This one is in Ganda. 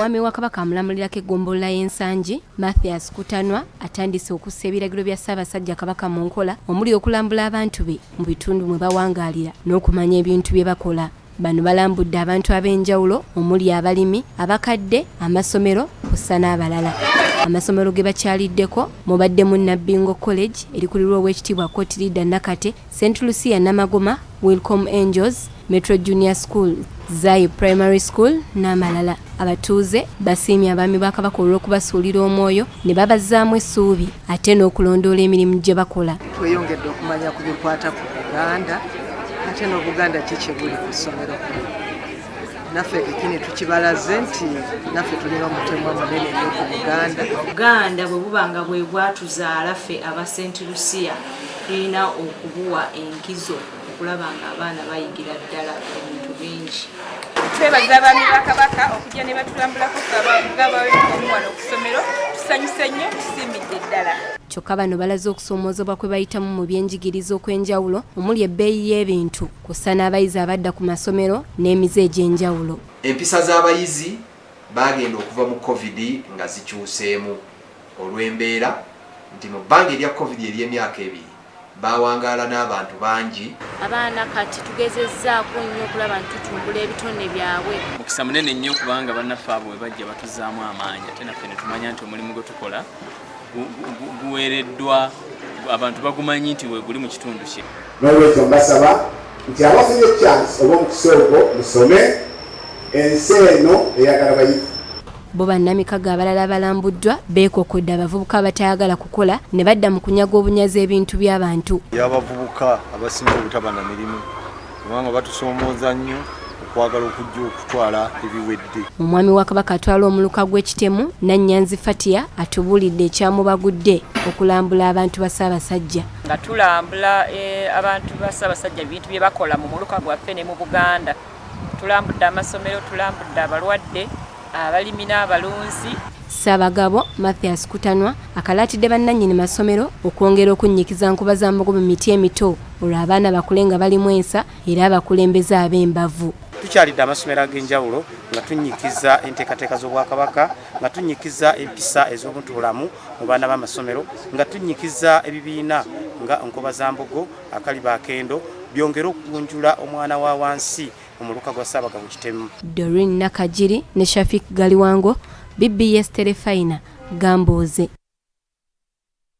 Omwami wa Kabaka amulamulirako eggombolola y'e Nsangi, Mathias Kutanwa atandise okussa ebiragiro bya Ssaabasajja Kabaka mu nkola omuli okulambula abantu be mu bitundu mwe bawangaalira n'okumanya ebintu bye bakola. Bano balambudde abantu ab'enjawulo omuli abalimi, abakadde, amasomero kw'ossa n'abalala. Amasomero ge bakyaliddeko mubaddemu Nabbingo College erikulirwa Oweekitiibwa Cotilida Nakate, St Lucia Namagoma, Wilcom Angels, Metro Junior School, Zai Primary School n'amalala. Abatuuze basiimye abaami ba Kabaka olw'okubasuulira omwoyo ne babazzaamu essuubi ate n'okulondoola emirimu gye bakola. Tweyongedde okumanya ku bikwata ku Buganda ate n'Obuganda ki kye buli ku ssomero kuno. Naffe kekini tukibalaze nti naffe tulina omutemwa munene nnyo ku Buganda. Buganda bwe buba nga bwe bwatuzaala ffe aba St Lucia tulina okubuwa enkizo okulaba nga abaana bayigira ddala ebintu bingi. Twebaza abaami ba Kabaka okujja ne batulambulako ng'abawemukomu wano ku ssomero. Tusanyuse nnyo, tusiimidde ddala. Kyokka bano balaze okusoomoozebwa kwe bayitamu mu byenjigiriza okw'enjawulo omuli ebbeeyi y'ebintu kw'ossa n'abayizi abadda ku masomero n'emize egy'enjawulo. Empisa z'abayizi baagenda okuva mu Covid nga zikyuseemu olw'embeera nti mu bbanga erya Covid ery'emyaka ebiri baawangaala n'abantu bangi. Abaana kati tugezezzaako nnyo okulaba nti tutumbula ebitone byabwe. Mukisa munene nnyo kubanga bannaffe abo bwe bajja batuzzaamu amaanyi ate naffe ne tumanya nti omulimu gwe tukola guweereddwa abantu bagumanyi nti weeguli mu kitundu kye. N'olwekyo mbasaba nti abafunye chance oba omukisa ogwo musome, ensi eno eyagala bayivu. Bo bannamikago abalala abalambuddwa beekokodde abavubuka abatayagala kukola ne badda mu kunyaga obunyazi ebintu by'abantu. Y'abavubuka abasinga obutaba na mirimu kubanga batusoomooza nnyo okwagala okujja okutwala ebiwedde. Omwami wa Kabaka atwala omuluka gw'e Kitemu, Nannyanzi Fatia atubuulidde ekyamubagudde okulambula abantu ba Ssaabasajja. Nga tulambula abantu ba Ssaabasajja ebintu bye bakola mu muluka gwaffe ne mu Buganda. Tulambudde amasomero, tulambudde abalwadde, abalimi n'abalunzi. Ssaabagabo Mathias Kutanwa akalaatidde bannannyini masomero okwongera okunnyikiza Nkobazambogo mu miti emito olwo abaana bakule nga balimu ensa era abakulembeze ab'embavu. Tukyalidde amasomero ag'enjawulo nga tunnyikiza enteekateeka z'Obwakabaka, nga tunnyikiza empisa ez'obuntubulamu mu baana b'amasomero, nga tunnyikiza ebibiina nga Nkobazambogo, Akaliba Akendo byongere okugunjula omwana wa wansi mu muluka gwa Ssaabagabo Kitemu. Doreen Nakagiri ne Shafiq Galiwango, bbs Terefayina, Gambuuze.